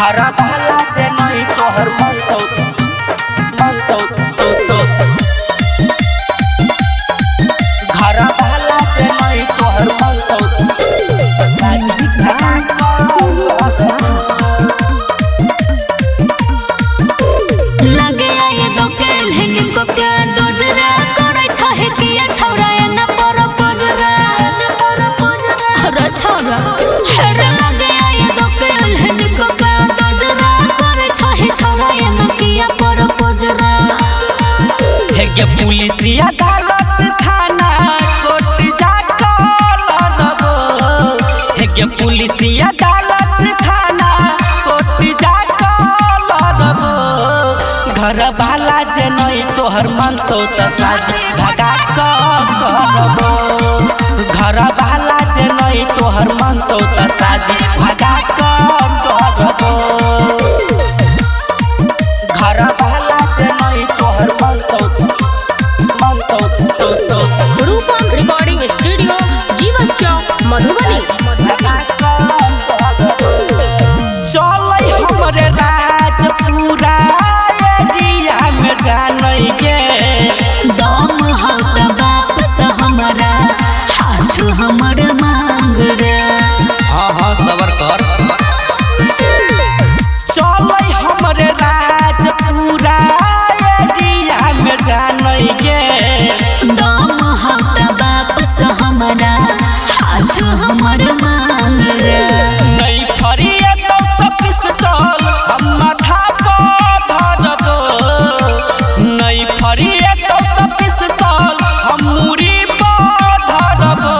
घर वाला जे नहीं तोहर मन तो मन तो तो घर वाला जे नहीं तोहर मन तो शादी भगा लगे आए दो केल हिनको के डोजरा करे छहे किया छौरा न पर पोजरा न पर पोजरा रे छौरा हेरे लगे आए दो केल हिनको के डोजरा करे छहे छौरा न किया पर पोजरा हे के पुलिसिया अदालत थाना कोर्ट जा लड़बो। हे के पुलिसिया अदालत थाना कोर्ट जा लड़बो। घर वाला जे नहीं तोहर मन तो शादी भगा करबो। घर वाला जे नहीं तोहर मन तो शादी भगा करबो। घर वाला जे नहीं तोहर मन तो मन तो तो रूपम रिकॉर्डिंग स्टूडियो जीवन चौक मधुबनी। चलै हमरे राज पूरा एरिया में जानै के दम हौ त बाप से हमरा हाथ हमर मांग रे। हाँ हाँ सबर कर। चलै हमरे राज पूरा एरिया में जानै के दम हौ त बाप से हमरा हाथ हमर मांग रे। नहीं फरिए तो पिस्तौल हम माथा पर धरबो। नहीं फरिए तो पिस्तौल हम मुरी पर धरबो।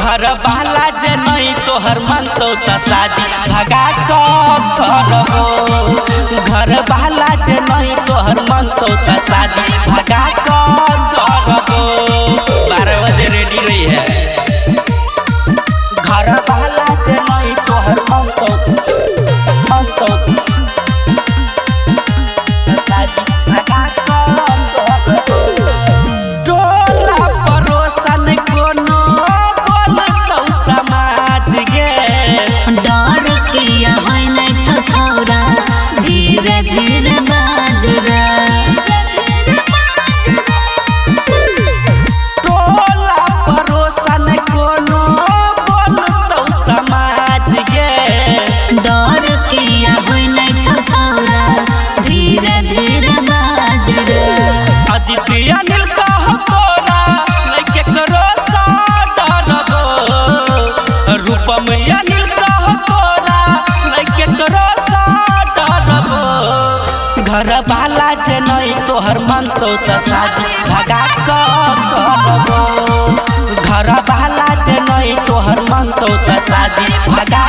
घर वाला जे नहीं तोहर मन तो शादी भगा करबो। घर वाला जे नहीं तोहर मन तो शादी भगा करबो। 12 बजे रेडी रही है। घर वाला जे नहीं तोहर मन तो मन तो शादी भगा करबो। टोला पड़ोसन कोनो बोलतौ समाज गे डर किया होइ नै छौ छौरा धीरे धीरे बाजरा। टोला पड़ोसन कोनो बोलतौ समाज गे डर किया होइ नै छौ छौरा धीरे धीरे बाजरा। अजित अनिल कह तोरा नहीं केकरो सँ डरबो। रूपम अनिल कह तोरा नहीं केकरो सँ डरबो। घर वाला जे नहीं तोहर मन तो शादी भगा करबो। घर वाला जे नहीं तोहर मन तो शादी भगा।